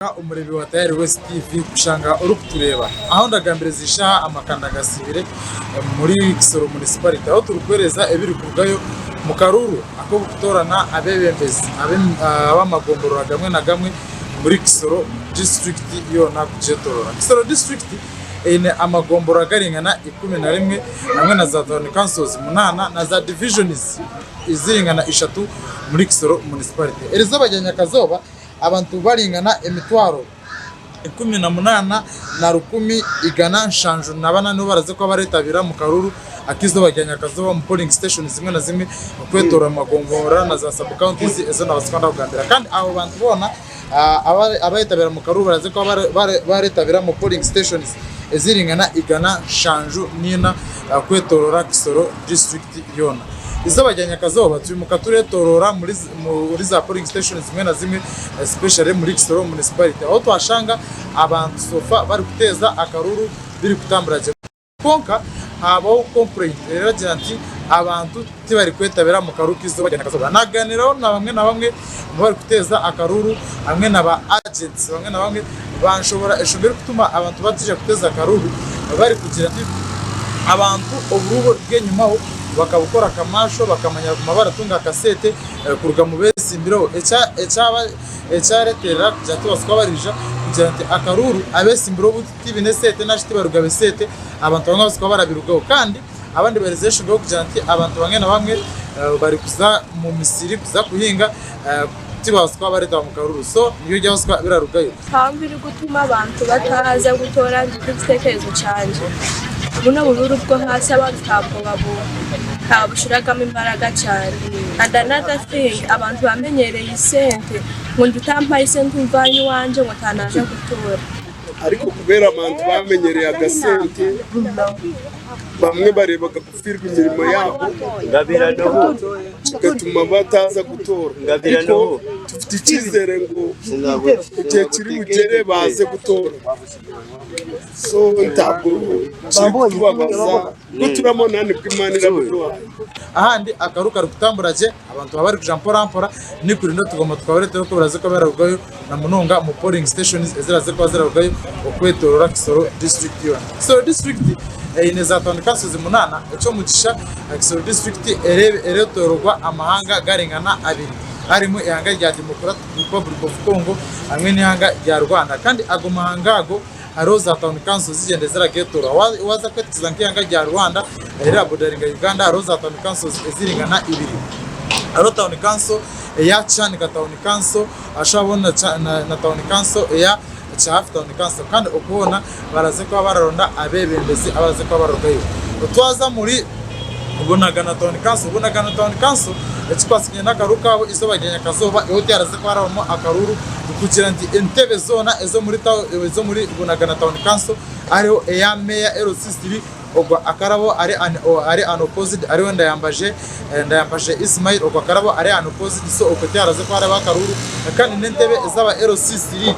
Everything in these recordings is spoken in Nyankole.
Omureebi wa Tayari West TV kushanga orikutureeba ahu ndagambire ezi shaaha amakanda gasibire omuri Kisoro Municipality ahu turikuheereza ebirikurugayo omu karuuru ak'okutoorana abeebembezi ab'amagomborora gamwe na gamwe omuri Kisoro disiturikiti yoona kugyetoorora. Kisoro disiturikiti eine amagomborora garingana 11 hamwe na za tawuni kansozi munaana na za divijonizi ziringana ishatu omuri Kisoro Municipality. Erizooba rya nyakazooba abantu baringana 181,774 nibo baraze kuba baretabira omu karuuru ak'eizooba rya nyakazooba omu polling station zimwe na zimwe okwetoorora omu magombolola na za sub counties ezi nabaasa kuba ndakugambira. Kandi abo bantu boona abaretabira omu karuuru baraze kuba baretabira omu polling stations eziringana 174 kwetoorora Kisoro district yoona. Eizooba rya nyakazooba twimuka tureetooroora muri za polling station zimwe na zimwe especially muri Kisoro municipality ahu twashanga abantu so far barikuteeza akaruuru birikutambura gye. Kwonka haabaho complaint eragira nti abantu tibarikwetabira omu karuuru k'eizooba rya nyakazooba. Naaganiiraho na bamwe na bamwe omu barikuteeza akaruuru hamwe na ba agents bamwe na bamwe banshoboora enshonga erikutuma abantu bataija kuteeza akaruuru barikugira nti abantu oburuuru bw'enyimaho bakabukora akamasho bakamanya kuguma baratunga akasente kuruga omu beetsimbireho. Ekyareeterera kugira ngu tibabaasa kuba baraija kugira nti akaruuru abeetsimbireho obu tibaine esente nari shi tibarikugabe esente abantu bamwe babaasa kuba barabirugaho. Kandi abandi baheereza enshonga y'okugira nti abantu bamwe na bamwe barikuza omu misiri kuza kuhinga tibabaasa kuba bareetaba omu karuuru. So nibyo byabaasa kuba birarugayo. Mpamvu erikutuma abantu bataaza kutoora nk'ekitekerezo kyangye, bunu oburuuru bwo hasi abantu ntabwo babushiragamu embaraga kyane and another thing abantu bamenyereye esente ngu ndi otampayo esente nvaayo owangye ngu ntanaza kutoora. Ariko kubera abantu bamenyereye agasente, bamwe barebaga kufiirwa emirimo yaabo kigatuma bataaza kutoora. Ariko tufite icyizere ngu igihe kiri bugere baze kutoora. So ntabwo kiri kutubabaza ku turabona nibwo Imana irabiduhaye. Ahandi akaru karikutambura gye, abantu baba barikuja mpora mpora, nikurinda otugoma tukabareetera oku biraze kuba birarugayo na munonga omu polling stations eziraze kuba zirarugayo okwetorora Kisoro district yoona. Kisoro district eine za town councils munaana, eky'omugisha Kisoro district eretororwa amahanga garingana abiri harimu eihanga rya Democratic Republic of Congo hamwe n'eihanga rya Rwanda kandi ago mahanga ago hariho za town council zigyenda ziragetorora. Waaza kwetegyereza nk'eihanga rya Rwanda erirabodaringa Uganda hariho za town councils eziringana ibiri. Hariho town council eya Kyanika town council hariho na town council eya Kyahafi town council kandi okwo hoona baraze kuba bararonda abeebembezi abaraze kuba bararugayo. Twaza muri Bunagana town council, Bunagana town council ekikwatsigye n'akaruuru kaabo eizooba rya nyakazooba eho tiharaze kuba harabamu akaruuru kugira nti entebe zoona ez'omuri Bunagana town council hariho eya meeya LC3 Ogwo akarabo ari ari unopposed ariwe Ndayambaje Ndayambaje Ismail ogwo akarabo ari unopposed so okwo tiharaze kuba hariho akaruuru kandi n'entebe ez'aba LC3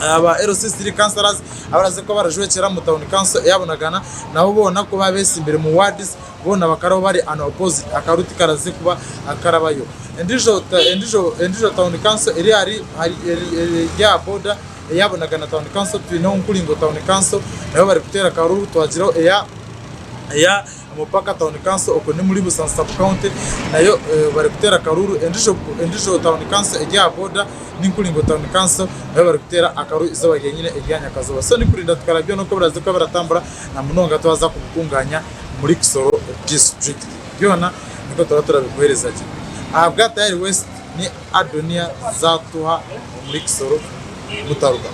aba LC3 councillors abaraze kuba barajwekyera omu town council eya Bunagana nabo boona ku babetsimbire omu wards boona bakarabo bari unopposed akaruuru tikaraze kuba karabayo. Endijo endijo endijo town council eri ahari eri aha border eya Bunagana Town Council, twineho Nkuringo Town Council nayo barikuteera akaruuru, twagiraho eya eya Mupaka Town Council okwo ni muri Busanza Sub County nayo barikuteera akaruuru, endijo endijo Town Council eri aha boda ni Nkuringo Town Council nayo barikuteera akaruuru eizooba ryenyine erya nyakazooba. So nikurinda tukareba byona oku biraze kuba biratambura na munonga twaza kubikunganya omuri Kisoro District. Byona nikwo turaba turabikuheereza gye. Ahabwa Tayari West ni Adonia Zatuha omuri Kisoro Mutaruga.